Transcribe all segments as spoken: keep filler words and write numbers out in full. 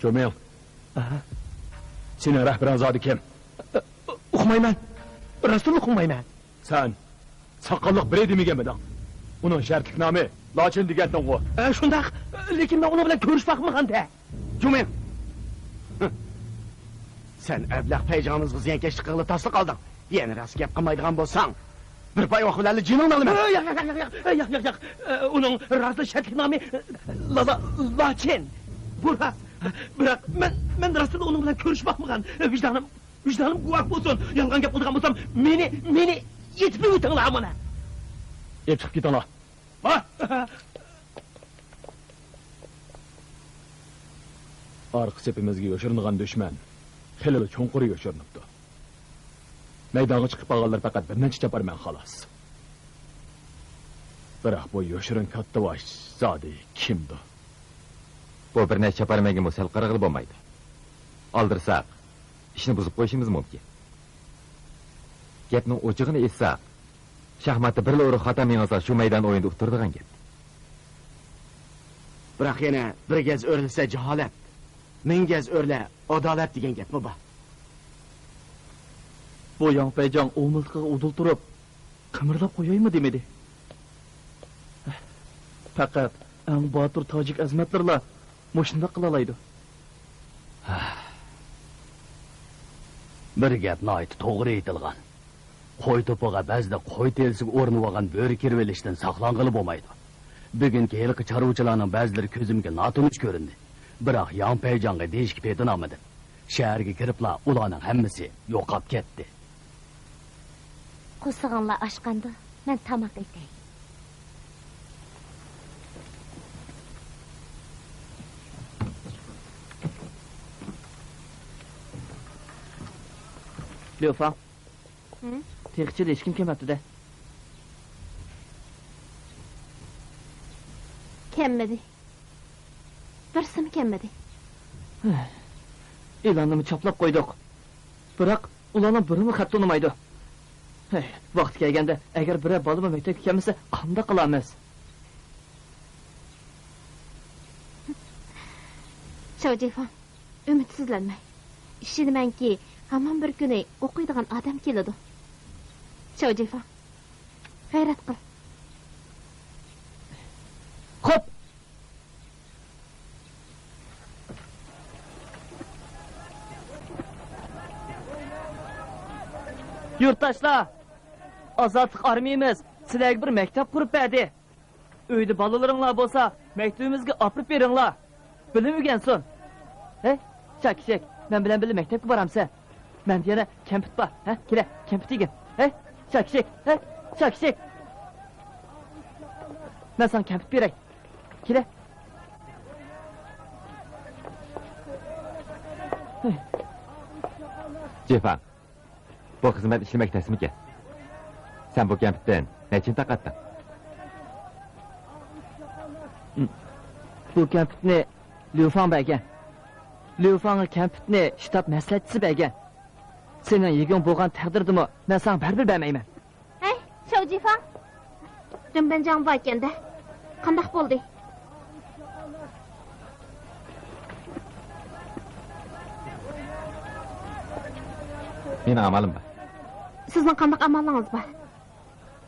جۇمىڭ. ئەھە. سېنىڭ رەھبىرىڭ زادى كىم؟ ئۇقمايمەن. راستتىنلا ئۇقمايمەن. سەن ساقاللىق بىرەي دېمىگەنمىدىڭ؟ ئۇنىڭ شەرتلىك نامى لاچىن دېگەنتىڭغۇ؟ ئە، شۇنداق. لېكىن مەن ئۇنىڭ بىلەن كۆرۈشۈپ باقمىغانتى. جۇمىڭ! سەن ئەبلەخ پەيجاڭىمىزغا زىيانكەشلىك قىلغىلى تاسلا قالدىڭ. يەنە راست گەپ قىلمايدىغان بولساڭ، بىر پاي ئوق بىلەنلا جېنىڭنى ئالىمەن. ياق، ياق، ياق، ياق، ياق، ياق، ياق. ئۇنىڭ راستلا شەرتلىك نامى لا، لا، لاچىن. بۇ راست. بىراق مەن، مەن راستلا ئۇنىڭ بىلەن كۆرۈشۈپ باقمىغان. ۋىجدانىم، ۋىجدانىم گۇۋاھ بولسۇن. يالغان گەپ قىلىدىغان بولسام، مېنى، مېنى ئېتىپ ئۆتۈڭلار مانا. ئېتىپ كېتىڭلار. ئارقا سېپىمىزگە يوشۇرۇنغان دۈشمەن خېلىلا چوڭقۇر يوشۇرۇنۇپتۇ. مەيدانغا چىقىپ قالغانلار پەقەت بىر نەچچە چاپارمەن خالاس. بىراق بۇ يوشۇرۇن كاتتىباش زادى كىمدۇ؟ بۇ بىر نەچچە چاپارمەنگىمۇ سەل قارىغىلى بولمايدۇ. ئالدىرىساق، ئىشنى بۇزۇپ قويۇشىمىز مۇمكىن. گەپنىڭ ئوچۇقىنى ئېيتساق، شاھماتتا بىرلا ئۇرۇق خاتا مېڭىسا، شۇ مەيدان ئويۇندا ئۇتتۇرىدىغان گەپ. بىراق يەنە بىر گەز ئۆرلىسە جاھالەت، مىڭ گەز ئۆرلە ئادالەت دېگەن گەپمۇ بار. بۇ ياڭ پەيجاڭ ئۇ مىلتىقىغا ئۇدۇل تۇرۇپ، قىمىرلاپ قويايمۇ دېمىدى. پەقەت ئەڭ باتۇر تاجىك ئەزىمەتلىرىلا مۇشۇنداق قىلالايدۇ. بىر گەپ ناھايىتى توغرا ئېيتىلغان. قوي توپىغا بەزىدە قوي تېرىسىگە ئورىنىۋالغان بۆرە كىرىۋېلىشتىن ساقلانغىلى بولمايدۇ. بۈگۈنكى ھېلىقى چارۋىچىلارنىڭ بەزىلىرى كۆزۈمگە ناتونۇش كۆرۈندى. بىراق ياڭ پەيجاڭغا دېيىشكە پېتىنالمىدىم. شەھەرگە كىرىپلا ئۇلارنىڭ ھەممىسى يوقاپ كەتتى. قورسىقىڭلار ئاچقاندۇ؟ مەن تاماق ئېتەي. ليۇفاڭ. ھە؟ تېخىچە ھېچكىم كەلمەپتۇ-دە. كەلمىدى. بىرسىمۇ كەلمىدى. ئېلاننىمۇ چاپلاپ قويدۇق. بىراق ئۇلارنىڭ بىرىمۇ خەت تونۇمايدۇ. ھەي، ۋاقتى كەلگەندە، ئەگەر بىرەر بالىمۇ مەكتەپكە كەلمىسە، قانداق قىلارمىز؟ شاۋجىفاڭ، ئۈمىدسىزلەنمە. ئىشىنىمەنكى، ھامان بىر كۈنى ئوقۇيدىغان ئادەم كېلىدۇ. شاۋجىفاڭ، غەيرەت قىل. خوپ! يۇرتداشلار، ئازادلىق ئارمىيىمىز سىلەرگە بىر مەكتەپ قۇرۇپ بەردى. ئۆيدە بالىلىرىڭلار بولسا، مەكتىۋىمىزگە ئاپىرىپ بېرىڭلار. بىلىم ئۆگەنسۇن. ھەي، شاكىشەك، مەن بىلەن بىللە مەكتەپكە بارامسەن؟ مەندە يەنە كەمپۈت بار. ھە، كېلە، كەمپۈت يېگىن. ھەي، شاكىشەك، ھەي، شاكىشەك. مەن ساڭا كەمپۈت بېرەي. كېلە. جېفاڭ، بۇ خىزمەت ئىشلىمەك تەسمىكەن؟ سەن بۇ كەمپۈتتىن نەچچىنى تارقاتتىڭ؟ بۇ كەمپۈتنى ليۇفاڭ بەرگەن. ليۇفاڭغا كەمپۈتنى شتاب مەسلىھەتچىسى بەرگەن. سېنىڭ يېگۈڭ بولغان تەقدىردىمۇ مەن ساڭا بەرىبىر بەرمەيمەن. ھەي، شاۋجىفاڭ! رىمبەنجاڭ باركەن-دە. قانداق بولدى؟ مېنىڭ ئامالىم بار. سىزنىڭ قانداق ئامالىڭىز بار؟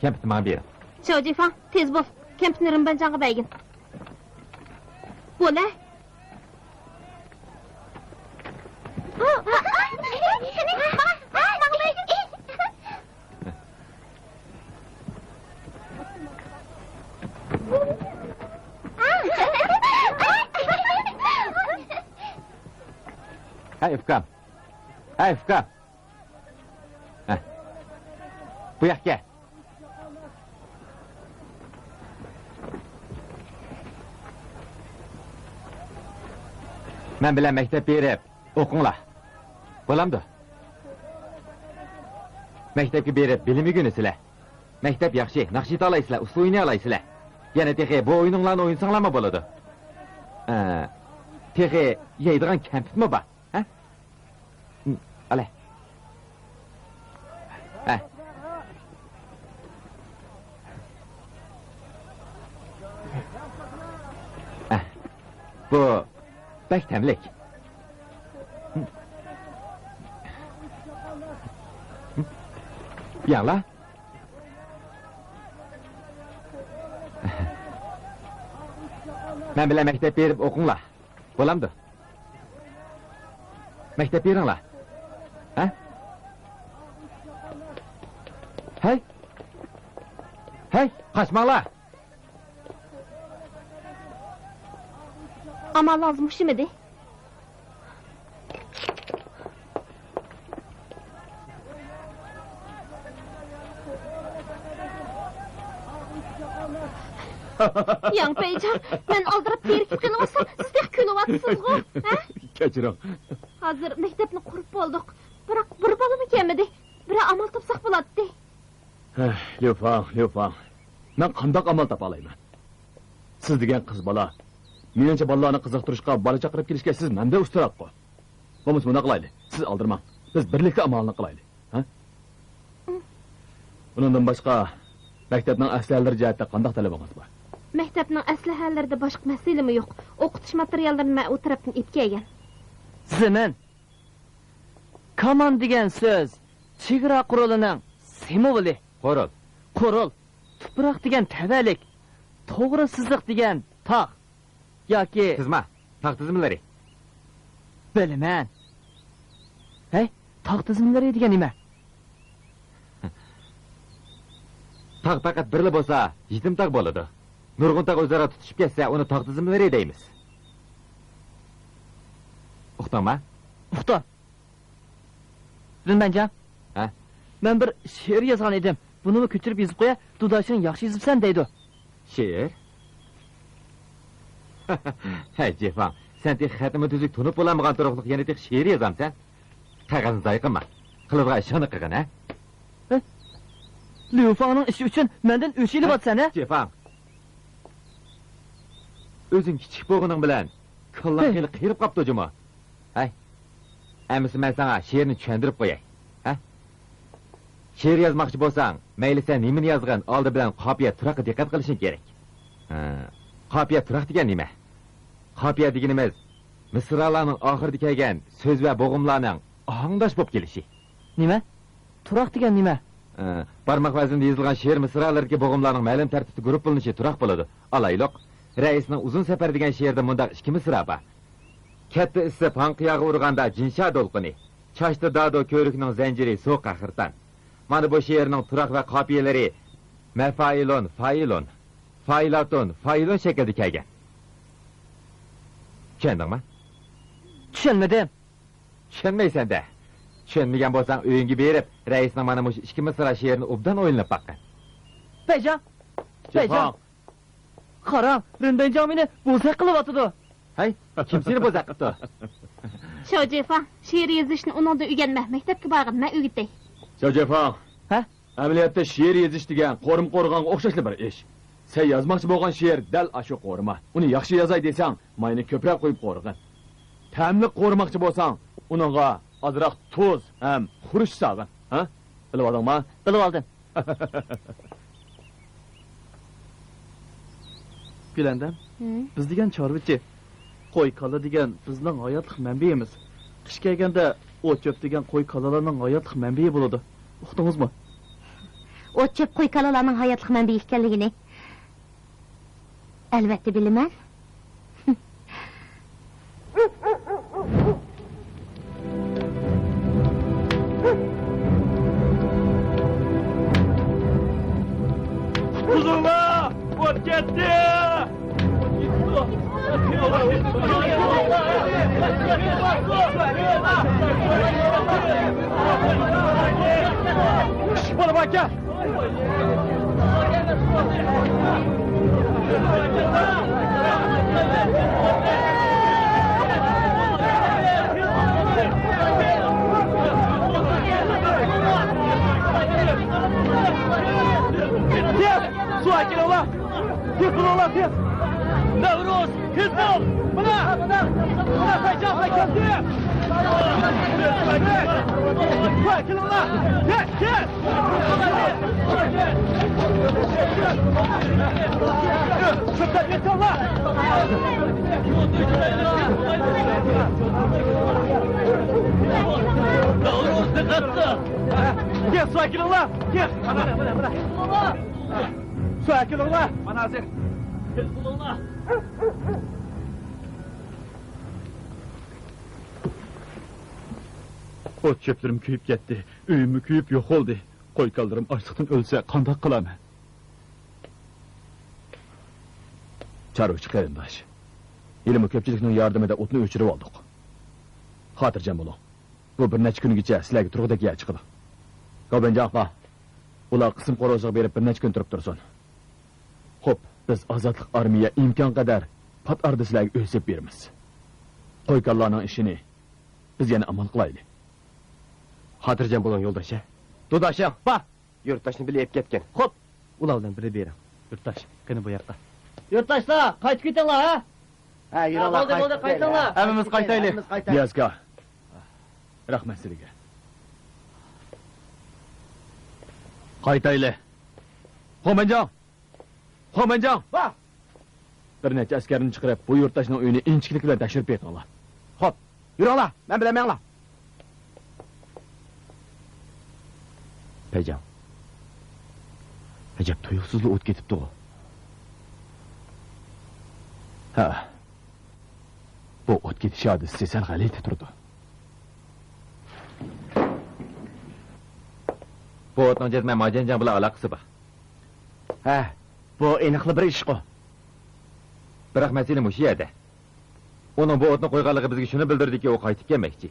كەمپۈتنى ماڭا بېرىڭ. شاۋجىفاڭ، تېز بول. كەمپۈتنى رىمبەنجاڭغا بەرگىن. بولە. ھەي، ئۇكام! ھەي، ئۇكام! ھە. بۇ ياققا كەل. مەن بىلەن مەكتەپكە بېرىپ ئوقۇڭلار. بولامدۇ؟ مەكتەپكە بېرىپ بىلىم ئۆگىنىسىلەر. مەكتەپ ياخشى، ناخشا ئېيتالايسىلەر، ئۇسسۇل ئوينىيالايسىلەر. يەنە تېخى بۇ ئويۇنۇڭلارنى ئوينىساڭلارمۇ بولىدۇ. ئە، تېخى يەيدىغان كەمپۈتمۇ بار. ھە؟ ئالە. ھە. ھە. بۇ بەك تەملىك. ياڭلا. مەن بىلەن مەكتەپكە بېرىپ ئوقۇڭلار. بولامدۇ؟ مەكتەپكە بېرىڭلار. ھە؟ ھەي! ھەي، قاچماڭلار! ئامالىڭىز مۇشۇمىدى؟ ياڭ پەيجاڭ، مەن ئالدىراپ زېرىكىپ قېلىۋاتسام، سىز تېخى كۈلۈۋاتىسىزغۇ، ھە؟ كەچۈرۈڭ. ھازىر مەكتەپنى قۇرۇپ بولدۇق. بىراق بىر بالىمۇ كەلمىدى. بىرەر ئامال تاپساق بولاتتى. ھەي، ليۇفاڭ، ليۇفاڭ. مەن قانداق ئامال تاپالايمەن؟ سىز دېگەن قىز بالا. مېنىڭچە بالىلارنى قىزىقتۇرۇشقا، بالا چاقىرىپ كېلىشكە سىز مەندىن ئۇستىراققۇ. بولمىسا مۇنداق قىلايلى. سىز ئالدىرىماڭ. بىز بىرلىكتە ئامالنى قىلايلى. ھە؟ ئۇنىڭدىن باشقا، مەكتەپنىڭ ئەسلىھەلىرى جەھەتتە قانداق تەلىپىڭىز بار؟ مەكتەپنىڭ ئەسلىھەلىرىدە باشقا مەسىلىمۇ يوق. ئوقۇتۇش ماتېرىياللىرىنى مەن ئۇ تەرەپتىن ئېلىپ كەلگەن. زېمىن. كامان دېگەن سۆز چېگرا قورالىنىڭ سىمۋولى. قورال. قورال. تۇپراق دېگەن تەۋەلىك. توغرا سىزىق دېگەن تاغ. ياكى تىزما، تاغ تىزمىلىرى. بىلىمەن. ھەي، تاغ تىزمىلىرى دېگەن نېمە؟ تاغ پەقەت بىرلا بولسا، يېتىم تاغ بولىدۇ. نۇرغۇن تاغ ئۆزئارا تۇتىشىپ كەتسە، ئۇنى تاغ تىزمىلىرى دەيمىز. ئۇقتۇڭما؟ ئۇقتۇم. رېنبەنجاڭ. ھە؟ مەن بىر شېئىر يازغان ئىدىم. بۇنىمۇ كۆچۈرۈپ يېزىپ قويە، دۇداشىڭ ياخشى يېزىپسەن دەيدۇ. شېئىر؟ ھەي، جېفاڭ، سەن تېخى خەتنىمۇ تۈزۈك تونۇپ بولالمىغان تۇرۇقلۇق يەنە تېخى شېئىر يازامسەن؟ قەغەزنى زايە قىلما. قىلىدىغان ئىشىڭنى قىلغىن، ھە؟ ھە؟ ليۇفاڭنىڭ ئىشى ئۈچۈن مەندىن ئۆچ ئېلىۋاتىسەن، ھە؟ جېفاڭ. ئۆزۈڭ كىچىك بولغىنىڭ بىلەن كاللاڭ ھە. خېلى قېرىپ قاپتۇ جۇمۇ. ھەي، ئەمىسە مەن ساڭا شېئىرنى چۈشەندۈرۈپ قوياي. ھە؟ شېئىر يازماقچى بولساڭ، مەيلى سەن نېمىنى يازغىن، ئالدى بىلەن قاپىيە تۇراققا دىققەت قىلىشىڭ كېرەك. ھە، قاپىيە تۇراق دېگەن نېمە؟ قاپىيە دېگىنىمىز مىسرالارنىڭ ئاخىرىدا كەلگەن سۆز ۋە بوغۇملارنىڭ ئاھاڭداش بولۇپ كېلىشى. نېمە؟ تۇراق دېگەن نېمە؟ ئە، بارماق ۋەزنىدە يېزىلغان شېئىر مىسرالىرىدىكى بوغۇملارنىڭ مەلۇم تەرتىپتە گۇرۇپپىلىنىشى تۇراق بولىدۇ. ئالايلۇق، رەئىسنىڭ ئۇزۇن سەپەر دېگەن شېئىرىدا مۇنداق ئىككى مىسرا بار. كەتتى ئىسسىپ ھاڭقىياغا ئۇرغاندا جىنشا دولقۇنى، چاچتى دادو كۆۋرۈكنىڭ زەنجىرى سوغۇق قەھرىتان. مانا بۇ شېئىرنىڭ تۇراق ۋە قاپىيەلىرى مەفائىلۇن، فائىلۇن، فائىلاتۇن، فائىلۇن شەكلىدە كەلگەن. چۈشەندىڭمۇ؟ چۈشەنمىدىم. چۈشەنمەيسەن-دە. چۈشەنمىگەن بولساڭ، ئۆيۈڭگە بېرىپ، رەئىسنىڭ مانا مۇشۇ ئىككى مىسرا شېئىرىنى ئوبدان ئويلىنىپ باققىن. بەيجاڭ! بەيجاڭ! قاراڭ، رېنبەيجاڭ مېنى بوزەك قىلىۋاتىدۇ. ھەي، كىم سېنى بوزەك قىپتۇ؟ شاۋجيفاڭ، شېئىر يېزىشنى ئۇنىڭدىن ئۆگەنمە، مەكتەپكە بارغىن، مەن ئۆگىتەي. شاۋجيفاڭ. ھە؟ ئەمەلىيەتتە شېئىر يېزىش دېگەن قورۇما قورۇغانغا ئوخشاشلا بىر ئىش. سەن يازماقچى بولغان شېئىر دەل ئاشۇ قورۇما. ئۇنى ياخشى يازاي دېسەڭ، ماينى كۆپرەك قۇيۇپ قورۇغىن. تەملىك قورۇماقچى بولساڭ، ئۇنىڭغا ئازراق تۇز ھەم خۇرۇچ سالغىن. ھە؟ بىلىۋالدىڭما؟ بىلىۋالدىم. گۈلەندەم، ھىم؟ بىز دېگەن چارۋىچى. قوي، كالا دېگەن بىزنىڭ ھاياتلىق مەنبىيىمىز. قىش كەلگەندە ئوت-چۆپ دېگەن قوي، كالىلارنىڭ ھاياتلىق مەنبىيى بولىدۇ. ئۇقتىڭىزمۇ؟ ئوت-چۆپ قوي، كالىلارنىڭ ھاياتلىق مەنبىيى ئىكەنلىكىنى. ئەلۋەتتە بىلىمەن. قۇتقۇزۇڭلار! ئوت كەتتى! بولۇپ ئاكا! تېز! سۇ ئەكېلىڭلار! تېز بولۇڭلار، تېز! نەۋرۇز! تېز بول! مانا! مانا! مانا پەيجاڭ كەلدى! سۇ ئەكېلىڭلار! تېز، تېز! كېل، سۇ ئەكېلىڭلار! كېل! سۇ ئەكېلىڭلار! مانا ھازىر! ئوت-چۆپلىرىم كۆيۈپ كەتتى، ئۆيۈممۇ كۆيۈپ يوق بولدى. قوي-كالىلىرىم ئاچلىقتىن ئۆلسە، قانداق قىلارمەن؟ چارۋىچى قېرىنداش، ھېلىمۇ كۆپچىلىكنىڭ ياردىمىدە ئوتنى ئۆچۈرۈۋالدۇق. خاتىرجەم بولۇڭ، بۇ بىر نەچچە كۈنگىچە سىلەرگە تۇرغۇدەك يەر چىقىدۇ. گاۋبەنجاڭ، بار. ئۇلار قىسىم قورغىسىغا بېرىپ بىر نەچچە كۈن تۇرۇپ تۇرسۇن. خوپ، بىز ئازادلىق ئارمىيە ئىمكانقەدەر پات ئارىدا سىلەرگە ئۆي سېلىپ بېرىمىز. قوي-كالىلارنىڭ ئىشىنى بىز يەنە ئامال قىلايلى. خاتىرجەم بولۇڭ، يولداش، ھە؟ دۇداشىڭ، بار! يۇرتداشنى بىللە ئېلىپ كەتكىن. خوپ! ئۇلار بىلەن بىللە بېرىڭ. يۇرتداش، قېنى بۇ ياققا. يۇرتداشلار، قايتىپ كېتىڭلار، ھە؟ ھە، يۈرۈڭلار، بولدى، بولدى، قايتىپ كەتسەڭلار. قايتىڭلار. ھەممىمىز قايتايلى. ھەممىمىز قايتايلى. نىياز ئاكا، رەھمەت سىلىگە. قايتايلى. خۇمەنجاڭ! خۇمەنجاڭ! ۋاھ! بىر نەچچە ئەسكەرنى چىقىرىپ، بۇ يۇرتداشنىڭ ئۆيىنى ئىنچىكىلىك بىلەن تەكشۈرۈپ بېقىڭلار. خوپ، يۈرۈڭلار، مەن بىلەن مېڭىڭلار. پەيجاڭ، ئەجەب تۇيۇقسىزلا ئوت كېتىپتىغۇ. ھە، بۇ ئوت كېتىش ھادىسىسى سەل غەلىتە تۇرىدۇ. بۇ ئوتنىڭ جەزمەن ماجەنجاڭ بىلەن ئالاقىسى بار. ھە، بۇ ئېنىقلا بىر ئىشقۇ. بىراق مەسىلە مۇشۇ يەردە. ئۇنىڭ بۇ ئوتنى قويغانلىقى بىزگە شۇنى بىلدۈردىكى، ئۇ قايتىپ كەلمەكچى.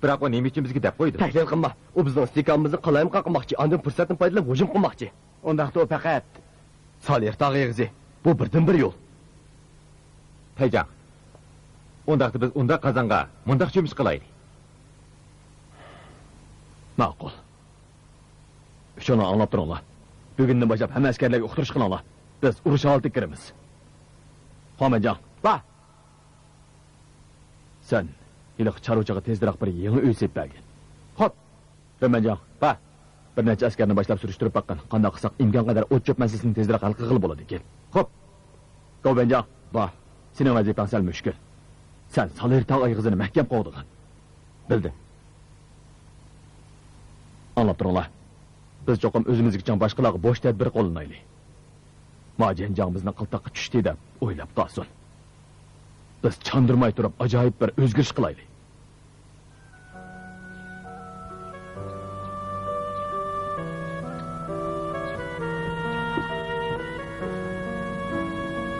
بىراق ئۇ نېمە ئۈچۈن بىزگە دەپ قويدى؟ تەھلىل قىلما. ئۇ بىزنىڭ ئىستىھكامىمىزنى قالايمىقان قىلماقچى، ئاندىن پۇرسەتتىن پايدىلىنىپ ھۇجۇم قىلماقچى. ئۇنداقتا ئۇ پەقەت سالىر تاغ ئېغىزى. بۇ بىردىنبىر يول. پەيجاڭ، ئۇنداقتا بىز ئۇنداق قازانغا مۇنداق چۆمۈچ قىلايلى. ماقۇل. ئۈچۈڭلار ئاڭلاپ تۇرۇڭلار. بۈگۈندىن باشلاپ ھەممە ئەسكەرلەرگە ئۇقتۇرۇش قىلىڭلار. بىز ئۇرۇش ھالىتىگە كىرىمىز. خۇمەنجاڭ. بار. سەن ھېلىقى چارۋىچىغا تېزرەك بىر يېڭى ئۆي سېلىپ بەرگىن. خوپ. رېمەنجاڭ. بار. بىر نەچچە ئەسكەرنى باشلاپ سۈرۈشتۈرۈپ باققىن. قانداق قىلساق ئىمكانقەدەر ئوت-چۆپ مەسىلىسىنى تېزرەك ھەل قىلغىلى بولىدىكىن. خوپ. گاۋبەنجاڭ. بار. سېنىڭ ۋەزىپەڭ سەل مۈشكۈل. سەن سالىر تاغ ئېغىزىنى مەھكەم قوغدىغىن. بىلدىم. ئاڭلاپ تۇرۇڭلار. بىز چوقۇم ئۆزىمىزگىچە باشقىلارغا بوش تەدبىر قوللىنايلى. ماجەنجاڭ بىزنىڭ قىلتاققا چۈشتى دەپ ئويلاپ قالسۇن. بىز چاندۇرماي تۇرۇپ ئاجايىپ بىر ئۆزگىرىش قىلايلى.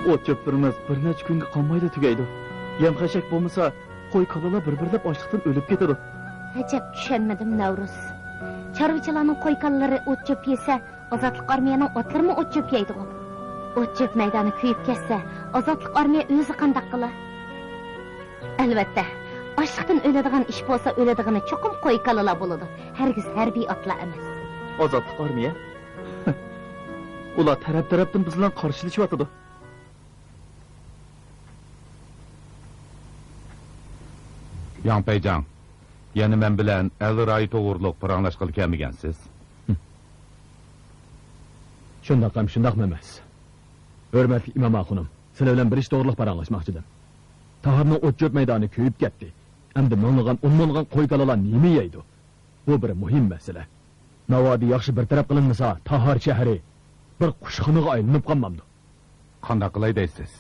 ئوت-چۆپلىرىمىز بىر نەچچە كۈنگە قالمايلا تۈگەيدۇ. يەم-خەشەك بولمىسا، قوي-كالىلار بىر-بىرلەپ ئاچلىقتىن ئۆلۈپ كېتىدۇ. ئەجەب چۈشەنمىدىم، نەۋرۇز. چارۋىچىلارنىڭ قوي-كالىلىرى ئوت-چۆپ يېسە، ئازادلىق ئارمىيەنىڭ ئاتلىرىمۇ ئوت-چۆپ يەيدىغۇ. ئوت-چۆپ مەيدانى كۆيۈپ كەتسە، ئازادلىق ئارمىيە ئۆزى قانداق قىلا؟ ئەلۋەتتە، ئاچلىقتىن ئۆلىدىغان ئىش بولسا، ئۆلىدىغىنى چوقۇم قوي-كالىلار بولىدۇ، ھەرگىز ھەربىي ئاتلار ئەمەس. ئازادلىق ئارمىيە؟ ئۇلار تەرەپ-تەرەپتىن بىز بىلەن قارشىلىشىۋاتىدۇ. ياڭ پەيجاڭ، يەنە مەن بىلەن ئەل رايى توغرۇلۇق پاراڭلاشقىلى كەلمىگەنسىز؟ شۇنداق ھەم شۇنداقمۇ ئەمەس. ھۆرمەتلىك ئىمام ئاخۇنۇم، سىلەر بىلەن بىر ئىش توغرۇلۇق پاراڭلاشماقچىدىم. تاھارنىڭ ئوت-چۆپ مەيدانى كۆيۈپ كەتتى. ئەمدى مىڭلىغان، ئون مىڭلىغان قوي-كالىلار نېمە يەيدۇ؟ بۇ بىر مۇھىم مەسىلە. ناۋادا ياخشى بىر تەرەپ قىلىنمىسا، تاھار شەھىرى بىر قۇشخانىغا ئايلىنىپ قالمامدۇ؟ قانداق قىلاي دەيسىز؟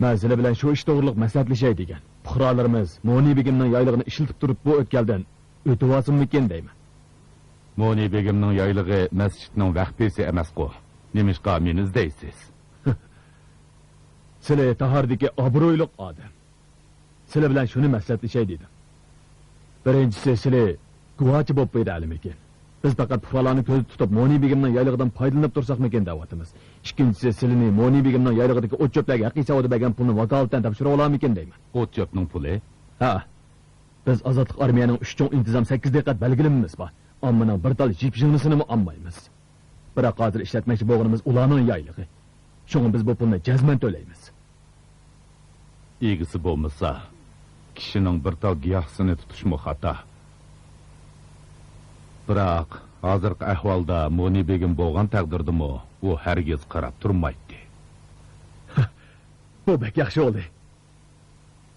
مەن سىلەر بىلەن شۇ ئىش توغرۇلۇق مەسلىھەتلىشەي دېگەن. پۇقرالىرىمىز مونى بېگىمنىڭ يايلىقىنى ئىشلىتىپ تۇرۇپ بۇ ئۆتكەلدىن ئۆتۈۋالسۇنمىكىن دەيمەن. مونى بېگىمنىڭ يايلىقى مەسچىتنىڭ ۋەخپىسى ئەمەسقۇ؟ نېمىشقا مېنى ئىزدەيسىز؟ سىلى تاھاردىكى ئابرۇيلۇق ئادەم. سىلى بىلەن شۇنى مەسلىھەتلىشەي دېدىم. بىرىنچىسى، سىلى گۇۋاچى بولۇپ بېرەلىمىكىن؟ بىز پەقەت پۇقرالارنى كۆزدە تۇتۇپ، مونى بېگىمنىڭ يايلىقىدىن پايدىلىنىپ تۇرساقمىكىن دەۋاتىمىز. ئىككىنچىسى، سىلىنى مونى بېگىمنىڭ يايلىقىدىكى ئوت-چۆپلەرگە ھەق ھېسابىدا بەرگەن پۇلنى ۋاكالىتەن تاپشۇرۇۋالامىكىن دەيمەن. ئوت-چۆپنىڭ پۇلى؟ ھە. بىز ئازادلىق ئارمىيەنىڭ ئۈچ چوڭ ئىنتىزام، سەككىز دىققەت بەلگىلىمىمىز بار. ئاممىنىڭ بىر تال يىپ-يىڭنىسىنىمۇ ئالمايمىز. بىراق ھازىر ئىشلەتمەكچى بولغىنىمىز ئۇلارنىڭ يايلىقى. شۇڭا بىز بۇ پۇلنى جەزمەن تۆلەيمىز. ئىگىسى بولمىسا، كىشىنىڭ بىر تال گىياھسىنى تۇتۇشمۇ خاتا. بىراق، ھازىرقى ئەھۋالدا مونى بېگىم بولغان تەقدىردىمۇ، ئۇ ھەرگىز قاراپ تۇرمايتتى. بۇ بەك ياخشى بولدى.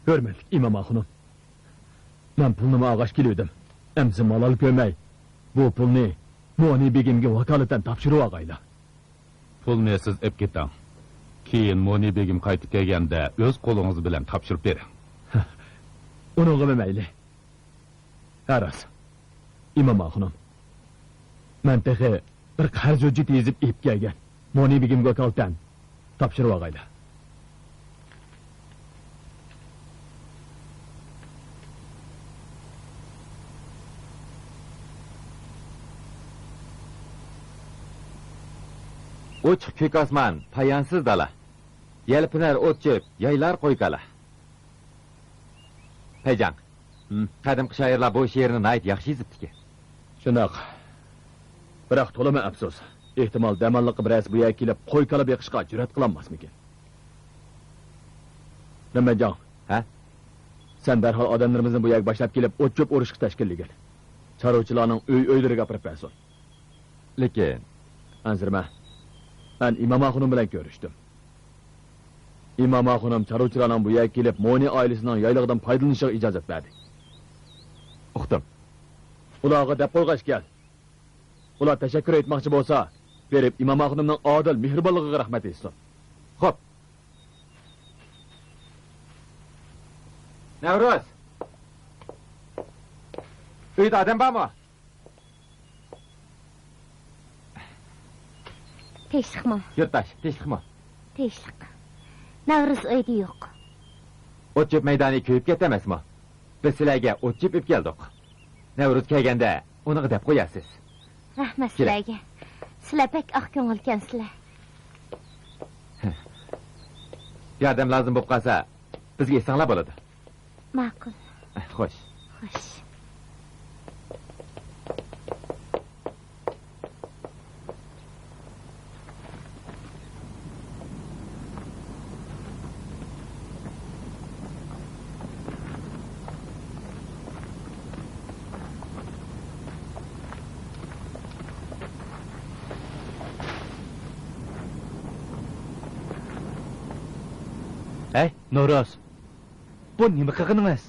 ھۆرمەتلىك ئىمام ئاخۇنۇم، مەن پۇلنىمۇ ئالغاچ كېلىۋىدىم. ئەمدى مالال كۆرمەي، بۇ پۇلنى مونى بېگىمگە ۋاكالىتەن تاپشۇرۇۋالغايلا. پۇلنى سىز ئېلىپ كېتىڭ. كېيىن مونى بېگىم قايتىپ كەلگەندە ئۆز قولىڭىز بىلەن تاپشۇرۇپ بېرىڭ. ئۇنىڭغىمۇ مەيلى. ھە راست، ئىمام ئاخۇنۇم، مەن تېخى بىر قەرز ھۆججىتى يېزىپ ئېلىپ كەلگەن. مونى بېگىمگە ۋاكالىتەن تاپشۇرۇۋالغايلا. ئوچۇق كۆك ئاسمان، پايانسىز دالا. يەلپۈنەر ئوت-چۆپ، يايلار قوي-كالا. پەيجاڭ، ھىم. قەدىمكى شائىرلار بۇ شېئىرنى ناھايىتى ياخشى يېزىپتىكەن. شۇنداق. بىراق تولىمۇ ئەپسۇس. ئېھتىمال، دەماللىققا بىرەرسى بۇ يەرگە كېلىپ قوي-كالا بېقىشقا جۈرئەت قىلالماسمىكىن؟ رەمەنجان. ھە؟ سەن دەرھال ئادەملىرىمىزنى بۇ يەرگە باشلاپ كېلىپ، ئوت-چۆپ ئۇرۇشقا تەشكىللىگىن. چارۋىچىلارنىڭ ئۆي-ئۆيلىرىگە ئاپىرىپ بەرسۇن. لېكىن. ئەنسىرىمە. مەن ئىمام ئاخۇنۇم بىلەن كۆرۈشتۈم. ئىمام ئاخۇنۇم چارۋىچىلارنىڭ بۇ يەرگە كېلىپ، مونى ئائىلىسىنىڭ يايلىقىدىن پايدىلىنىشىغا ئىجازەت بەردى. ئۇقتۇم. ئۇلارغا دەپ قويغاچ كەل. ئۇلار تەشەككۈر ئېيتماقچى بولسا، بېرىپ ئىمام ئاخۇنۇمنىڭ ئادىل، مېھرىبانلىقىغا رەھمەت ئېيتسۇن. خوپ. نەۋرۇز! ئۆيدە ئادەم بارمۇ؟ تىنچلىقمۇ؟ يۇرتداش، تىنچلىقمۇ؟ تىنچلىق. نەۋرۇز ئۆيدە يوق. ئوت-چۆپ مەيدانى كۆيۈپ كەتتى ئەمەسمۇ؟ بىز سىلەرگە ئوت-چۆپ ئېلىپ كەلدۇق. نەۋرۇز كەلگەندە ئۇنىڭغا دەپ قويارسىز. رەھمەت سىلەرگە. سىلەر بەك ئاق كۆڭۈلكەنسىلەر. ياردەم لازىم بولۇپ قالسا، بىزگە ئېيتساڭلار بولىدۇ. ماقۇل. خوش. خوش. ھەي، نورۇز! بۇ نېمە قىلغىنىڭىز؟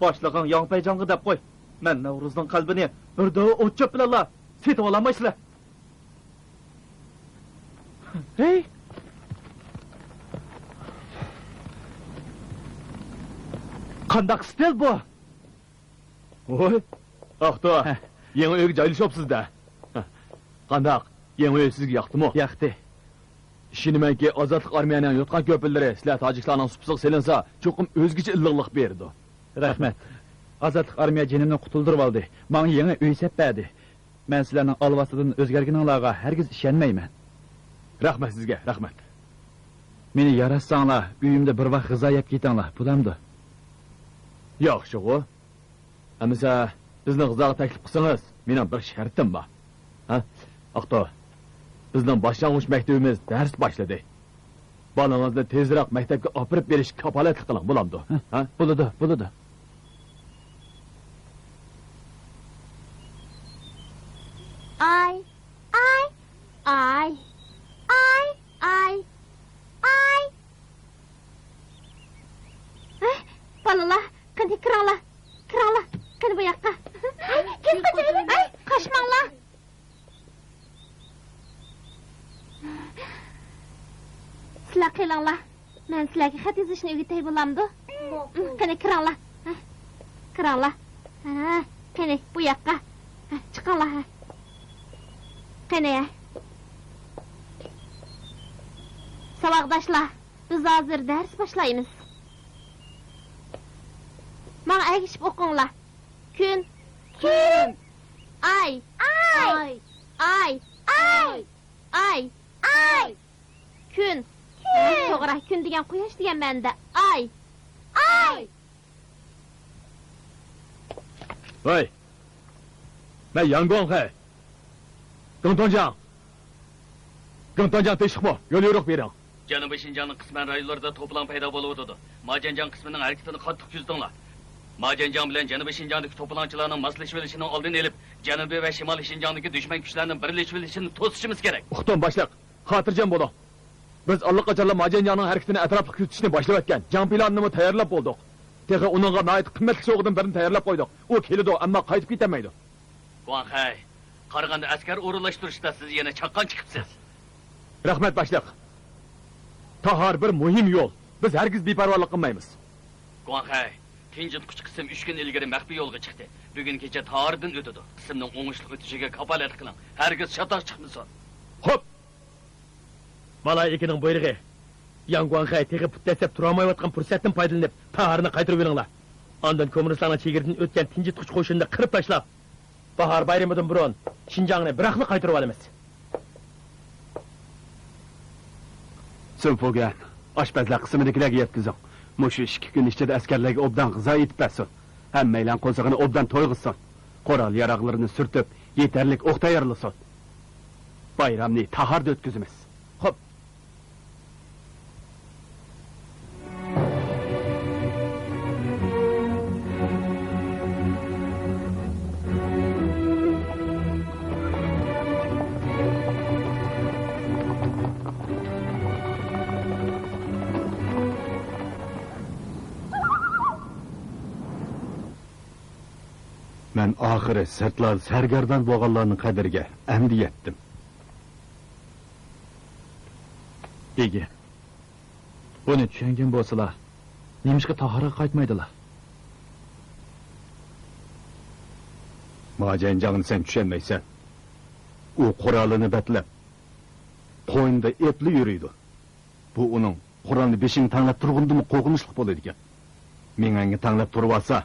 باشلىقىڭ ياڭپەيجانغا دەپ قوي، مەن نەۋرۇزنىڭ قەلبىنى بىر دۆۋە ئوت-چۆپ بىلەنلا سېتىۋالالمايسىلەر. ھەي! قانداق ئىستىل بۇ؟ ۋوي، ئاختۇ، ھە. يېڭى ئۆيگە جايلىشىۋاپسىز-دە. قانداق، يېڭى ئۆي سىزگە ياقتىمۇ؟ ياقتى. ئىشىنىمەنكى، ئازادلىق ئارمىيەنىڭ يوتقان كۆپۈرلىرى سىلەر تاجىكلارنىڭ سۇپىسىغا سېلىنسا، چوقۇم ئۆزگىچە ئىللىقلىق بېرىدۇ. رەھمەت. ئازادلىق ئارمىيە جېنىمنى قۇتۇلدۇرۇۋالدى. ماڭا يېڭى ئۆي سەپ بەردى. مەن سىلەرنىڭ ئالۋاستىدىن ئۆزگەرگىنىڭلارغا ھەرگىز ئىشەنمەيمەن. رەھمەت سىزگە، رەھمەت. مېنى ياراتساڭلار، ئۆيۈمدە بىر ۋاق غىزا يەپ كېتىڭلار، بولامدۇ؟ ياخشىغۇ. ئەمىسە، بىزنى غىزاغا تەكلىپ قىلسىڭىز، مېنىڭ بىر شەرتىم بار. ھە؟ ئاختۇ، بىزنىڭ باشلانغۇچ مەكتىۋىمىز دەرس باشلىدى. بالىڭىزنى تېزرەك مەكتەپكە ئاپىرىپ بېرىشكە كاپالەتلىك قىلىڭ، بولامدۇ؟ ھە؟ بولىدۇ، بولىدۇ. ئاي، ئاي، ئاي، ئاي، ئاي، ئاي. ھە؟ بالىلار، قېنى كىرىڭلار، كىرىڭلار، قېنى بۇ ياققا. ھەي، كىم قاچىدى؟ ھەي، قاچماڭلار. سىلەر قېلىڭلار، مەن سىلەرگە خەت يېزىشنى ئۆگىتەي، بولامدۇ؟ ماقۇل. قېنى، كىرىڭلار. ھە، كىرىڭلار. ھە، قېنى، بۇ ياققا. ھە، چىقىڭلار، ھە. قېنى، ھە. ساۋاقداشلار، بىز ھازىر دەرس باشلايمىز. ماڭا ئەگىشىپ ئوقۇڭلار. كۈن. كۈن. ئاي. ئاي. ئاي. ئاي. ئاي. ئاي. ئاي. كۈن. كۈن. ھە، توغرا، كۈن دېگەن قۇياش دېگەن مەنىدە. ئاي. ئاي. ۋەي، مەن ياڭ گوڭخې. گېڭتۇنجياڭ. گېڭتۇنجياڭ تىنچلىقمۇ؟ يوليورۇق بېرىڭ. جەنۇبىي شىنجاڭنىڭ قىسمەن رايونلىرىدا توپىلاڭ پەيدا بولۇۋاتىدۇ. ماجەنجياڭ قىسمىنىڭ ھەرىكىتىنى قاتتىق كۆزىتىڭلار. ماجەنجياڭ بىلەن جەنۇبىي شىنجاڭدىكى توپىلاڭچىلارنىڭ ماسلىشىۋېلىشىنىڭ ئالدىنى ئېلىپ، جەنۇبىي ۋە شىمالىي شىنجاڭدىكى دۈشمەن كۈچلەرنىڭ بىرلىشىۋېلىشىنى توسۇشىمىز كېرەك. ئۇقتۇم باشلىق. خاتىرجەم بولۇڭ. بىز ئاللىقاچانلا ماجەنجاڭنىڭ ھەرىكىتىنى ئەتراپلىق كۆزىتىشنى باشلىۋەتكەن. جەڭ پىلانىنىمۇ تەييارلاپ بولدۇق. تېخى ئۇنىڭغا ناھايىتى قىممەتلىك سوۋغىدىن بىرنى تەييارلاپ قويدۇق. ئۇ كېلىدۇ، ئەمما قايتىپ كېتەلمەيدۇ. گۇاڭخەي، قارىغاندا ئەسكەر ئورۇنلاشتۇرۇشتا سىز يەنە چاققان چىقىپسىز. رەھمەت، باشلىق. تاھار بىر مۇھىم يول. بىز ھەرگىز بىپەرۋالىق قىلمايمىز. گۇاڭخەي، تىنجىتقۇچى قىسىم ئۈچ كۈن ئىلگىرى مەخپىي يولغا چىقتى. بۈگۈن كېچە تاھاردىن ئۆتىدۇ. قىسىمنىڭ ئوڭۇشلۇق ئۆتۈشىگە كاپالەتلىك قىلىڭ. ھەرگىز شاتاق چىقمىسۇن. خوپ! مالايىكىنىڭ بۇيرۇقى. ياڭ گۇاڭخەي تېخى پۇت دەسسەپ تۇرالمايۋاتقان پۇرسەتتىن پايدىلىنىپ، تاھارنى قايتۇرۇۋېلىڭلار. ئاندىن كوممۇنىستلارنىڭ چېگرىدىن ئۆتكەن تىنجىتقۇچى قوشۇنىنى قىرىپ تاشلاپ، باھار بايرىمىدىن بۇرۇن شىنجاڭنى بىراقلا قايتۇرۇۋالىمىز. سۈن فۇگەن، ئاشپەزلەر قىسمىدىكىلەرگە يەتكۈزۈڭ. مۇشۇ ئىككى كۈن ئىچىدە ئەسكەرلەرگە ئوبدان غىزا ئېتىپ بەرسۇن. ھەممەيلەن قورسىقىنى ئوبدان تويغۇزسۇن. قورال-ياراغلىرىنى سۈرتۈپ، يېتەرلىك ئوق تەييارلىسۇن. بايرامنى تاھاردا ئۆتكۈزىمىز. خوپ. مەن ئاخىرى سىرتلار سەرگەردان بولغانلارنىڭ قەدرىگە ئەمدى يەتتىم. ئىگە، بۇنى چۈشەنگەن بولسىلا، نېمىشقا تاھارغا قايتمايدىلا؟ ماجەنجاڭنى سەن چۈشەنمەيسەن. ئۇ قورالىنى بەتلەپ، قوينىدا ئېتىلا يۈرىدۇ. بۇ ئۇنىڭ قورالنى بېشىڭغا تەڭلەپ تۇرغىنىدىنمۇ قورقۇنچلۇق بولىدىكەن. مېڭەڭگە تەڭلەپ تۇرۇۋالسا،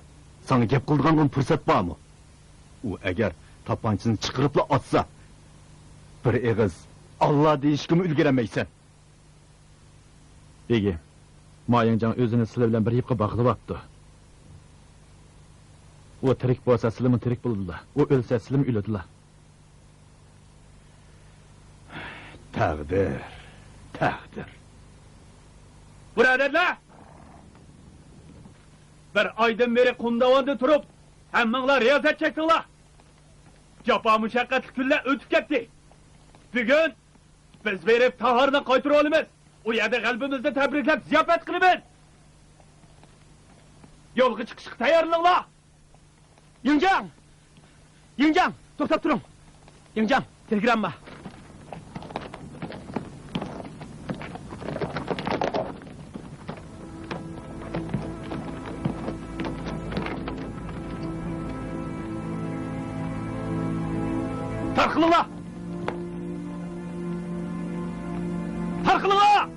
ساڭا گەپ قىلىدىغانغىمۇ پۇرسەت بارمۇ؟ ئۇ ئەگەر تاپانچىسىنى چىقىرىپلا ئاتسا، بىر ئېغىز «ئاللا» دېيىشكىمۇ ئۈلگۈرەلمەيسەن. بېگى، مايىڭجاڭ ئۆزىنى سىلە بىلەن بىر يىپقا باغلىۋاپتۇ. ئۇ تىرىك بولسا، سىلىمۇ تىرىك بولىدىلا. ئۇ ئۆلسە، سىلىمۇ ئۆلىدىلا. تەقدىر، تەقدىر. بۇرادەرلەر! بىر ئايدىن بېرى قۇم داۋاندا تۇرۇپ، ھەممىڭلار رىيازەت چەكتىڭلار. جاپا-مۇشەققەتلىك كۈنلەر ئۆتۈپ كەتتى. بۈگۈن بىز بېرىپ تاھارنى قايتۇرۇۋالىمىز. ئۇ يەردە غەلىبىمىزنى تەبرىكلەپ زىياپەت قىلىمىز. يولغا چىقىشقا تەييارلىنىڭلار. يىڭجاڭ! يىڭجاڭ! توختاپ تۇرۇڭ! يىڭجاڭ! تېلېگرامما! تارقىلىڭلار! تارقىلىڭلار!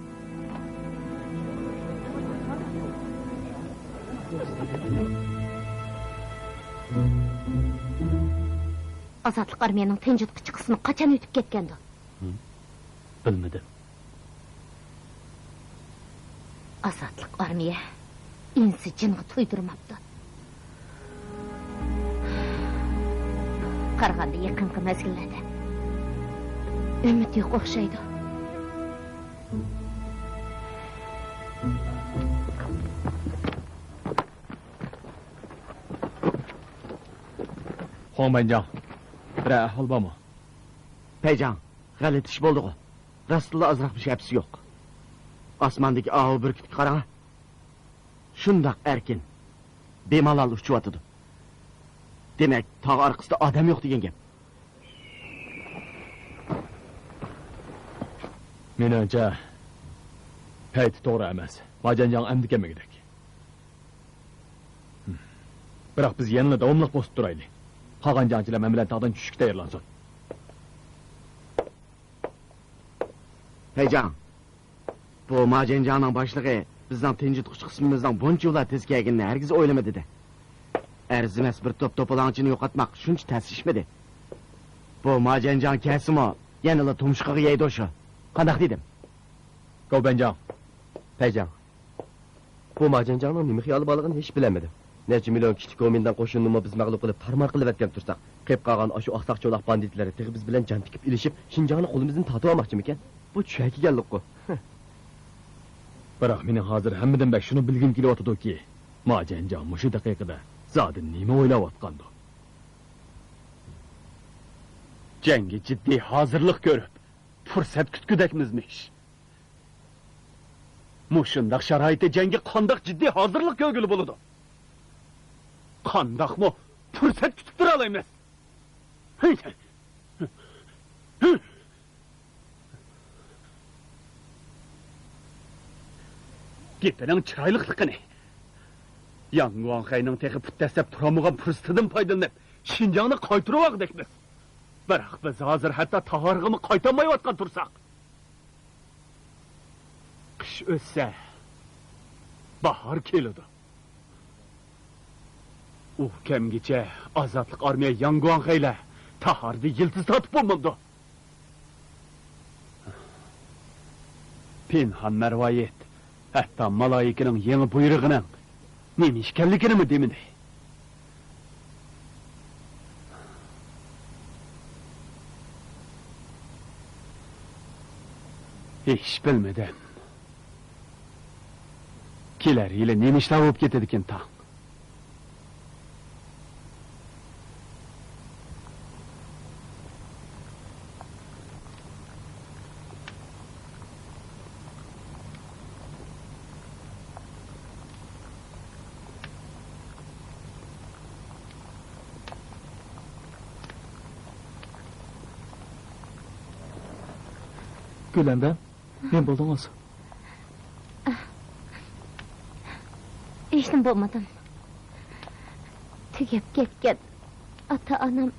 ئازادلىق ئارمىيەنىڭ تىنجىتقۇچى قىسمى قاچان ئۆتۈپ كەتكەندۇ؟ ھىم؟ بىلمىدىم. ئازادلىق ئارمىيە ئىنسى جىنغا تۇيدۇرماپتۇ. قارىغاندا يېقىنقى مەزگىللەردە ئۈمىد يوق ئوخشايدۇ. خۇاڭ بەنجاڭ، بىرەر ئەھۋال بارمۇ؟ پەيجاڭ، غەلىتە ئىش بولدىغۇ. راستتىنلا ئازراقمۇ شەپىسى يوق. ئاسماندىكى ئاۋۇ بۈركۈتكە قاراڭا. شۇنداق ئەركىن، بىمالال ئۇچۇۋاتىدۇ. دېمەك، تاغ ئارقىسىدا ئادەم يوق دېگەن گەپ. مېنىڭچە، پەيتى توغرا ئەمەس. ماجەنجاڭ ئەمدى كەلمىگۈدەك. بىراق بىز يەنىلا داۋاملىق بوسۇپ تۇرايلى. قالغان جەڭچىلەر مەن بىلەن تاغدىن چۈشۈشكە تەييارلانسۇن. پەيجاڭ، بۇ ماجەنجاڭنىڭ باشلىقى بىزنىڭ تىنجىتقۇچى قىسمىمىزنىڭ بۇنچىۋالا تېز كەلگىنىنى ھەرگىز ئويلىمىدى-دە. ئەرزىمەس بىر توپ توپىلاڭچىنى يوقاتماق شۇنچە تەس ئىشمىدى. بۇ ماجەنجاڭ كەلسىمۇ، يەنىلا تۇمشۇقىغا يەيدۇ شۇ. قانداق دېدىم؟ گاۋبەنجاڭ. پەيجاڭ. بۇ ماجەنجاڭنىڭ نېمە خىيالى بارلىقىنى ھېچ بىلەلمىدىم. نەچچە مىليون كىچىك گومىنداڭ قوشۇنىنىمۇ بىز مەغلۇپ قىلىپ، تارمار قىلىۋەتكەن تۇرساق، قېلىپ قالغان ئاشۇ ئاقساق چولاق باندىتلىرى تېخى بىز بىلەن جان تىكىپ ئېلىشىپ، شىنجاڭنى قولىمىزدىن تارتىۋالماقچىمىكەن؟ بۇ چۈشە كېلىگەنلىكقۇ. بىراق مېنىڭ ھازىر ھەممىدىن بەك شۇنى بىلگۈم كېلىۋاتىدۇكى، ماجەنجاڭ مۇشۇ دەقىقىدە زادى نېمە ئويلاۋاتقاندۇ؟ جەڭگە جىددىي ھازىرلىق كۆرۈپ، پۇرسەت كۈتكۈدەكمىزمىش. مۇشۇنداق شارائىتتا جەڭگە قانداق جىددىي ھازىرلىق كۆرگىلى بولىدۇ؟ قانداقمۇ پۇرسەت كۈتۈپ تۇرالايمىز؟ گېپىنىڭ چىرايلىقلىقىنى، ياڭ گۇاڭخەينىڭ تېخى پۇت دەسسەپ تۇرالمىغان پۇرسىتىدىن پايدىلىنىپ، شىنجاڭنى قايتۇرۇۋالغۇدەكمىز. بىراق بىز ھازىر ھەتتا تاھارغىمۇ قايتالمايۋاتقان تۇرساق. قىش ئۆتسە، باھار كېلىدۇ. ئۇ كەمگىچە ئازادلىق ئارمىيە ياڭ گۇاڭخەيلەر تاھاردا يىلتىز تارتىپ بولمامدۇ؟ پىنھان مەرۋايىت ھەتتا مالايىكىنىڭ يېڭى بۇيرۇقىنىڭ نېمە ئىكەنلىكىنىمۇ دېمىدى. ھېچ بىلمىدىم. كېلەر يىلى نېمە ئىشلار بولۇپ كېتىدىكىن تاڭ. گۈلەندەم، نېمە بولدىڭىز؟ ھېچنېمە بولمىدىم. تۈگەپ كەتكەن ئاتا-ئانام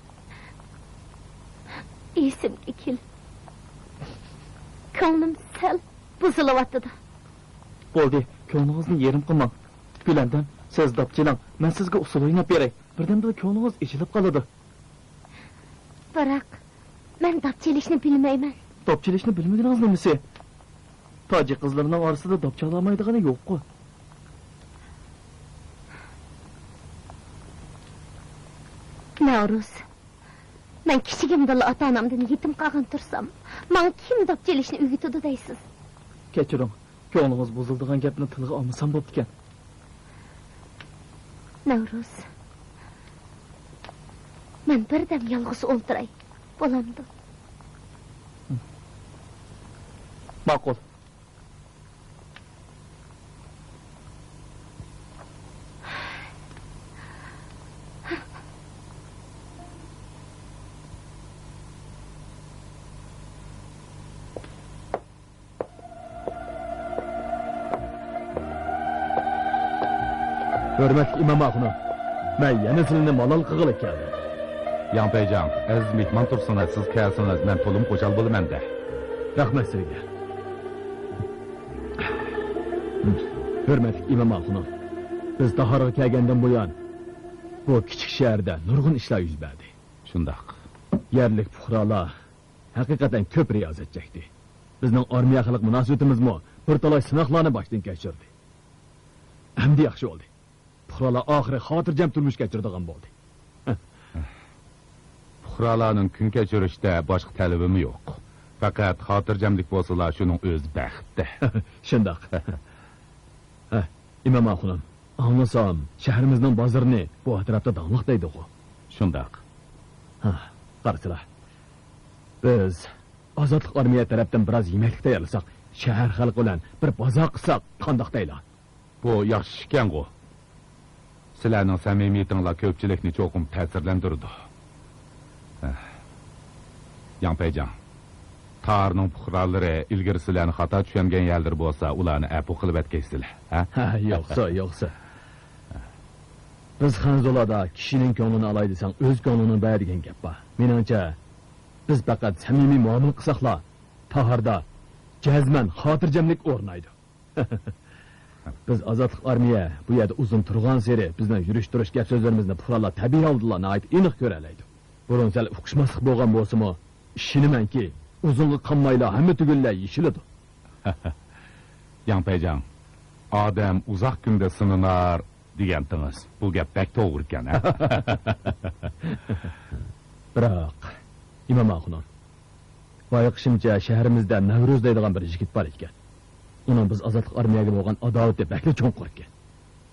ئېسىمگە كېلىپ، كۆڭلۈم سەل بۇزۇلۇۋاتىدۇ. بولدى، كۆڭلىڭىزنى يېرىم قىلماڭ. گۈلەندەم، سىز داپ چېلىڭ، مەن سىزگە ئۇسسۇل ئويناپ بېرەي. بىردەمدىلا كۆڭلىڭىز ئېچىلىپ قالىدۇ. بىراق، مەن داپ چېلىشنى بىلمەيمەن. داپ چېلىشنى بىلمىگىنىڭىز نېمىسى؟ تاجىك قىزلىرىنىڭ ئارىسىدا داپ چالالمايدىغىنى يوققۇ. نەۋرۇز، مەن كىچىكىمدىلا ئاتا-ئانامدىن يېتىم قالغان تۇرسام، ماڭا كىم داپ چېلىشنى ئۆگىتىدۇ دەيسىز؟ كەچۈرۈڭ، كۆڭلىڭىز بۇزۇلىدىغان گەپنى تىلغا ئالمىسام بوپتىكەن. نەۋرۇز، مەن بىردەم يالغۇز ئولتۇراي، بولامدۇ؟ ماقۇل. ھۆرمەتلىك ئىمام ئاخۇنۇم، مەن يەنە سىلىنى مالال قىلغىلى كەلدىم. ياڭ پەيجاڭ، ئەزىز مېھمان تۇرسىڭىز، سىز كەلسىڭىز، مەن تولىمۇ خۇشال بولىمەن-دە. رەھمەت سىزگە. ھۆرمەتلىك ئىمام ئاخۇنۇم، بىز تاھارغا كەلگەندىن بۇيان، بۇ كىچىك شەھەردە نۇرغۇن ئىشلار يۈز بەردى. شۇنداق. يەرلىك پۇقرالار ھەقىقەتەن كۆپ رىيازەت چەكتى. بىزنىڭ ئارمىيە خەلق مۇناسىۋىتىمىزمۇ بىر تالاي سىناقلارنى باشتىن كەچۈردى. ئەمدى ياخشى بولدى. پۇقرالار ئاخىرى خاتىرجەم تۇرمۇش كەچۈرىدىغان بولدى. پۇقرالارنىڭ كۈن كەچۈرۈشتە باشقا تەلىپىمۇ يوق. پەقەت خاتىرجەملىك بولسىلا، شۇنىڭ ئۆزى بەخت. شۇنداق. ھە، ئىمام ئاخۇنۇم، ئاڭلىسام، شەھىرىمىزنىڭ بازىرىنى بۇ ئەتراپتا داڭلىق دەيدىغۇ؟ شۇنداق. ھە، قارىسىلا. بىز ئازادلىق ئارمىيە تەرەپتىن بىراز يېمەكلىك تەييارلىساق، شەھەر خەلقى بىلەن بىر بازار قىلساق قانداق دەيلا؟ بۇ ياخشى ئىش ئىكەنغۇ. سىلەرنىڭ سەمىمىيىتىڭلار كۆپچىلىكنى چوقۇم تەسىرلەندۈرىدۇ. ھە. ياڭ پەيجاڭ، تارنىڭ پۇقرالىرى ئىلگىرى سىلەرنى خاتا چۈشەنگەن يەرلىرى بولسا، ئۇلارنى ئەپۇ قىلىۋەتكەيسىلەر، ھە؟ ھە، يوقسا، يوقسا. بىز خەنزۇلاردا كىشىنىڭ كۆڭلىنى ئالاي دېسەڭ، ئۆز كۆڭلۈڭنى بەر دېگەن گەپ بار. مېنىڭچە، بىز پەقەت سەمىمىي مۇئامىلە قىلساقلا، تاھاردا جەزمەن خاتىرجەملىك ئورنايدۇ. بىز ئازادلىق ئارمىيە بۇ يەردە ئۇزۇن تۇرغانسېرى، بىزنىڭ يۈرۈش-تۇرۇش گەپ-سۆزلىرىمىزنى پۇقرالار تەبىئىي ھالدىلا ناھايىتى ئېنىق كۆرەلەيدۇ. بۇرۇن سەل ئۇقۇشماسلىق بولغان بولسىمۇ، ئىشىنىمەنكى، ئۇزۇنغا قالمايلا ھەممە تۈگۈنلەر يېشىلىدۇ. ياڭ پەيجاڭ، ئادەم ئۇزاق كۈندە سىنىنار دېگەنتىڭىز. بۇ گەپ بەك توغرا ئىكەن، ھە؟ بىراق، ئىمام ئاخۇنۇم، بايقىشىمچە، شەھىرىمىزدە نەۋرۇز دەيدىغان بىر يىگىت بار ئىكەن. ئۇنىڭ بىز ئازادلىق ئارمىيەگە بولغان ئاداۋىتى بەكلا چوڭقۇر ئىكەن.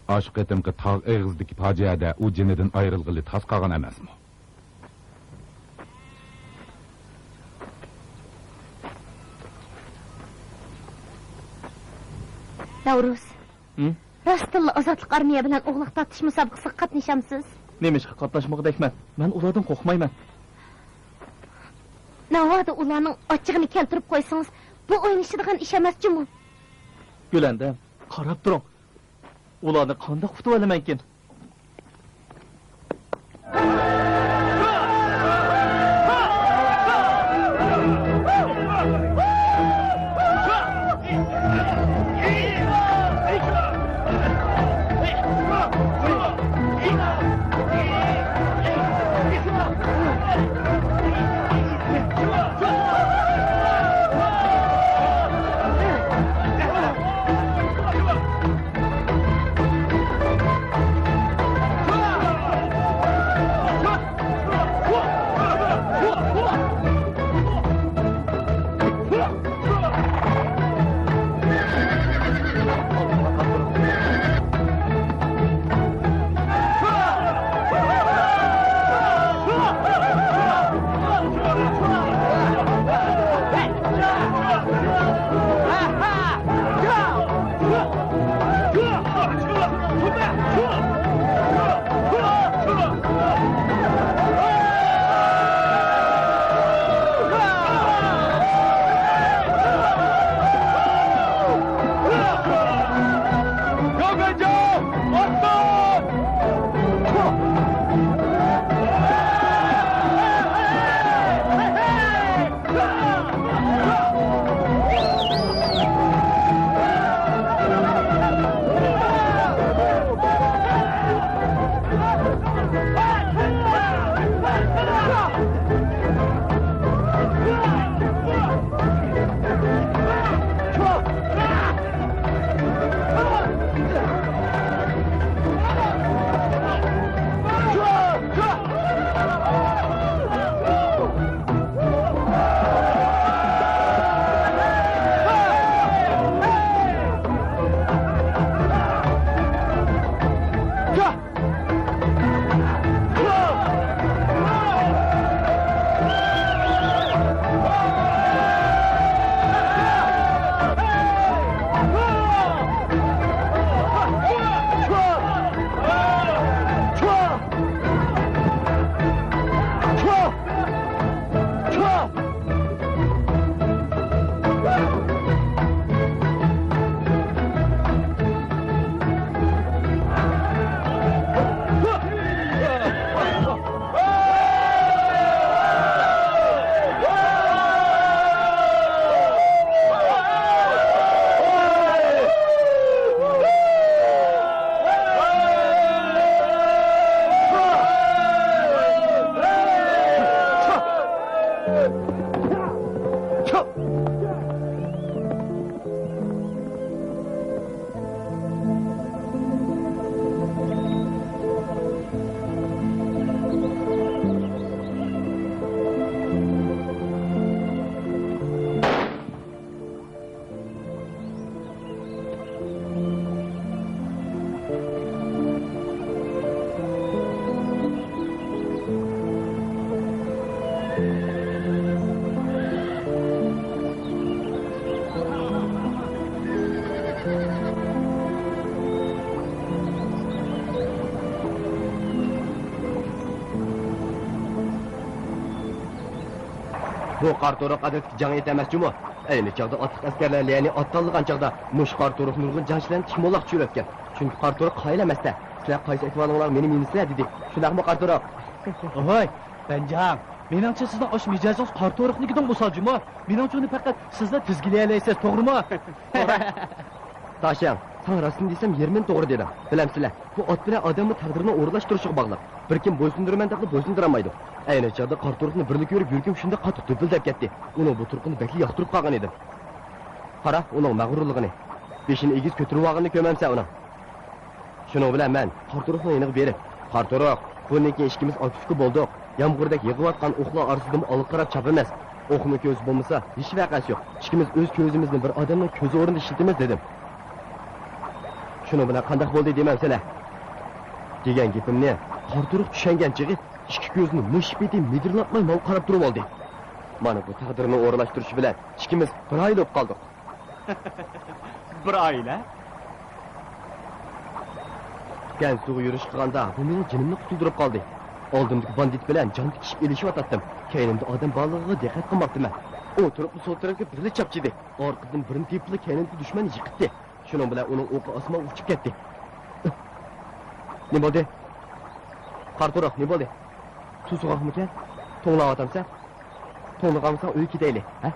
ئاشۇ قېتىمقى تاغ ئېغىزىدىكى پاجىئەدە ئۇ جېنىدىن ئايرىلغىلى تاس قالغان ئەمەسمۇ؟ نەۋرۇز، ھىم؟ راستتىنلا ئازادلىق ئارمىيە بىلەن ئوغلاق تارتىش مۇسابىقىسىگە قاتنىشامسىز؟ نېمىشقا قاتناشمىغۇدەكمەن؟ مەن ئۇلاردىن قورقمايمەن. ناۋادا ئۇلارنىڭ ئاچچىقىنى كەلتۈرۈپ قويسىڭىز، بۇ ئوينىشىدىغان ئىش ئەمەس جۇمۇ. گۈلەندەم، قاراپ تۇرۇڭ. ئۇلارنى قانداق ئۇتۇۋالىمەنكىن؟ بۇ قارا تورۇق ئادەتتىكى جەڭ ئېتى ئەمەس جۇمۇ. ئەينى چاغدا ئاتلىق ئەسكەرلەر ليەنى ئات تاللىغان چاغدا، مۇشۇ قارا تورۇق نۇرغۇن جەڭچىلەرنى تىك موللاق چۈشۈرۈۋەتكەن. چۈنكى قارا تورۇق قايىل ئەمەستە. سىلەر قايسى ئەھۋالىڭلارغا مېنى مىنىسىلەر دېدى. شۇنداقمۇ قارا تورۇق؟ ھوي، بەنجاڭ، مېنىڭچە سىزنىڭ ئاشۇ مىجەزىڭىز قارا تورۇقنىڭكىدىن بولسا جۇمۇ. مېنىڭچە ئۇنى پەقەت سىزلا تىزگىنلىيەلەيسىز، توغرىمۇ؟ تاشياڭ، ساڭا راستىنى دېسەم يېرىمىنى توغرا دېدىڭ. بىلەمسىلە، بۇ ئات بىلەن ئادەممۇ تەقدىرنىڭ ئورۇنلاشتۇرۇشىغا باغلىق. بىر كىم بويسۇندۇرىمەن دەپلا بويسۇندۇرالمايدۇ. ئەينى چاغدا قارا تورۇقنى بىرلا كۆرۈپ يۈرىكىم شۇنداق قاتتىق دۈپۈلدەپ كەتتى. ئۇنىڭ بۇ تۇرقىنى بەكلا ياقتۇرۇپ قالغان ئىدىم. قارا، ئۇنىڭ مەغرۇرلۇقىنى. بېشىنى ئېگىز كۆتۈرۈۋالغىنىنى كۆرمەمسەن ئۇنىڭ. شۇنىڭ بىلەن مەن قارا تورۇقنىڭ يېنىغا بېرىپ، قارا تورۇق، بۇندىن كېيىن ئىككىمىز ئاكا-ئۇكا بولدۇق. يامغۇردەك يېغىۋاتقان ئوقلار ئارىسىدىمۇ ئالغا قاراپ چاپىمىز. ئوقنىڭ كۆزى بولمىسا، ھېچ ۋەقەسى يوق. ئىككىمىز ئۆز كۆزىمىزنى بىر ئادەمنىڭ كۆزى ئورنىدا ئىشلىتىمىز، دېدىم. شۇنىڭ بىلەن قانداق بولدى دېمەمسىلە؟ دېگەن گېپىمنى قارا تورۇق چۈشەنگەن چېغى ئىككى كۆزىنى مۇشت پېتى مىدىرلاتماي ماڭا قاراپ تۇرۇۋالدى. مانا بۇ تەقدىرنىڭ ئورۇنلاشتۇرۇشى بىلەن ئىككىمىز بىر ئائىلە بولۇپ قالدۇق. بىر ئائىلە؟ كەنزۇغا يۈرۈش قىلغاندا بۇ مېنىڭ جېنىمنى قۇتۇلدۇرۇپ قالدى. ئالدىمدىكى باندىت بىلەن جان تىكىشىپ ئېلىشىۋاتاتتىم. كەينىمدە ئادەم بارلىقىغا دىققەت قىلماپتىمەن. ئولتۇرۇپلا سول تەرەپكە بىرلا چاپچىدى. ئارقىدىن بىرنى تېپىپلا كەينىمدىكى دۈشمەننى يىقىتتى. شۇنىڭ بىلەن ئۇنىڭ ئوقى ئاسمانغا ئۇچۇپ كەتتى. نېمە بولدى؟ قارا تۇرۇق، نېمە بولدى؟ سۇ سوغۇقمىكەن؟ توڭلاۋاتامسەن؟ توڭلىغانمىساڭ ئۆيگە كېتەيلى، ھە؟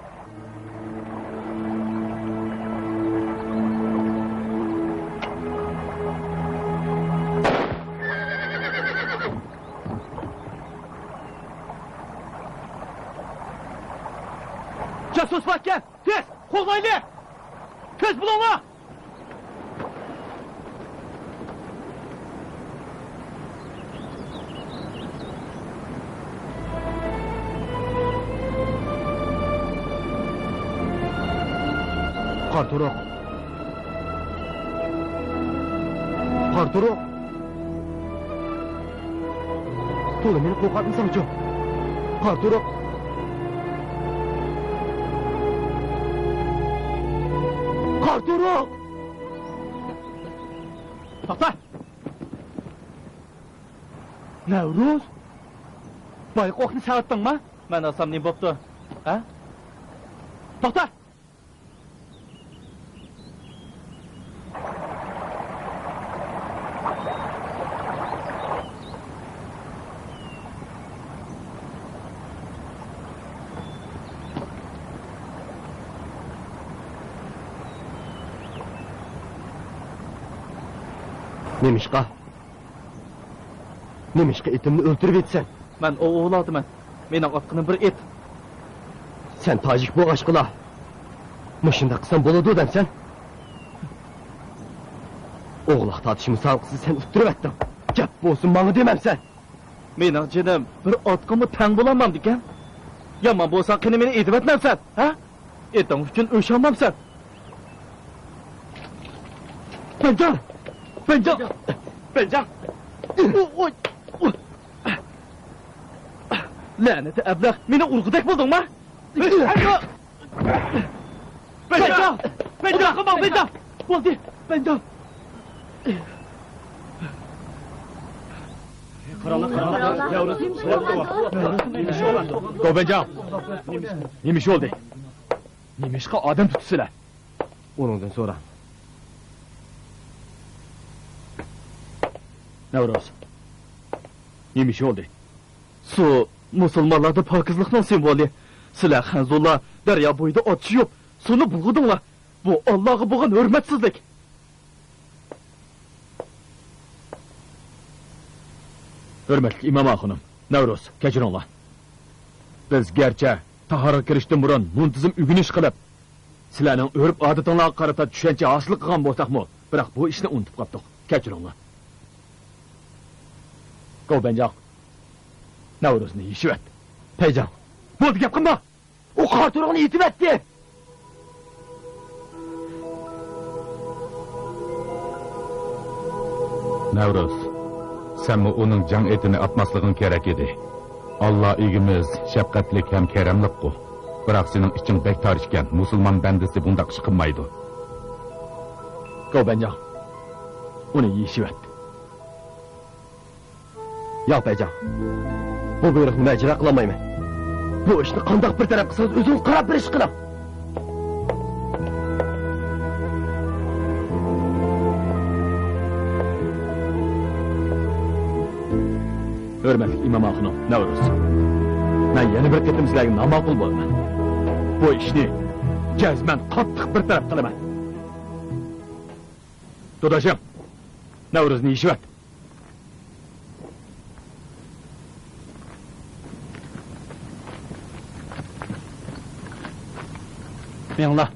جاسۇس باركەن! تېز! قوغلايلى! تېز بولۇڭلار! قارا تۇرۇق. قارا تۇرۇق. تولا مېنى قورقۇتمىساڭچۇ. قارا تۇرۇق. قارا تۇرۇق. توختا! نەۋرۇز! بايقۇقنى سەۋەتتىڭما؟ مەن ئالسام نېمە بوپتۇ؟ ھە؟ توختا! نېمىشقا؟ نېمىشقا ئېتىمنى ئۆلتۈرۈۋېتىسەن؟ مەن ئوۋ ئوۋلاۋاتىمەن. مېنىڭ ئاتقىنىم بىر ئېت. سەن تاجىك بولغاچقىلا، مۇشۇنداق قىلسام بولىدۇ دەمسەن؟ ئوغلاق تارتىش مۇسابىقىسىدە سەن ئۇتتۇرۇۋەتتىڭ. گەپ بولسۇن ماڭا دېمەمسەن؟ مېنىڭ جېنىم بىر ئاتقىمۇ تەڭ بولالمامدىكەن. يامان بولساڭ قېنى مېنى ئېتىۋەتمەمسەن، ھە؟ ئېتىڭ ئۈچۈن ئۆچ ئالمامسەن؟ بەنجاڭ! بەنجاڭ! بەنجاڭ! ئۇ، ئۇ، ئۇ. لەنىتى ئەبلەخ، مېنى ئۇرغۇدەك بولدۇڭما؟ بەنجاڭ! بەنجاڭ! بەنجاڭ! بولدى، بەنجاڭ! قاراڭلار، قاراڭلار. گوبەنجاڭ! نېمە ئىش بولدى؟ نېمە ئىشقا ئادەم تۇتىسىلەر؟ ئۇنىڭدىن سورا. نەۋرۇز، نېمە ئىش بولدى؟ سۇ مۇسۇلمانلاردا پاكىزلىقنىڭ سىمۋولى. سىلەر خەنزۇلار دەريا بويىدا ئات چىيىپ، سۇنى بۇلغىدىڭلار. بۇ ئاللاغا بولغان ھۆرمەتسىزلىك. ھۆرمەتلىك ئىمام ئاخۇنۇم، نەۋرۇز، كەچۈرۈڭلار. بىز گەرچە تاھارغا كىرىشتىن بۇرۇن مۇنتىزىم ئۆگىنىش قىلىپ، سىلەرنىڭ ئۆرپ-ئادىتىڭلارغا قارىتا چۈشەنچە ھاسىل قىلغان بولساقمۇ، بىراق بۇ ئىشنى ئۇنتۇپ قاپتۇق. كەچۈرۈڭلار. گوبەنجاڭ، نەۋرۇزنى يېشىۋەت. پەيجاڭ. بولدى، گەپ قىلما! ئۇ قارا تۇرۇقنى ئېتىۋەتتى! نەۋرۇز، سەنمۇ ئۇنىڭ جەڭ ئېتىنى ئاتماسلىقىڭ كېرەك ئىدى. ئاللا ئىگىمىز شەپقەتلىك ھەم كەرەملىكقۇ. بىراق سېنىڭ ئىچىڭ بەك تار ئىكەن، مۇسۇلمان بەندىسى بۇنداق ئىش قىلمايدۇ. گوبەنجاڭ، ئۇنى يېشىۋەت. ياق، پەيجاڭ. بۇ بۇيرۇقنى مەن ئىجرا قىلالمايمەن. بۇ ئىشنى قانداق بىر تەرەپ قىلسىڭىز، ئۆزىڭىز قاراپ بېرىش قىلىڭ. ھۆرمەتلىك ئىمام ئاخۇنۇم، نەۋرۇز. مەن يەنە بىر قېتىم سىلەرگە ناماقۇل بولىمەن. بۇ ئىشنى جەزمەن قاتتىق بىر تەرەپ قىلىمەن. داداشىم، نەۋرۇزنى يېشىۋەت. مېڭىڭلار.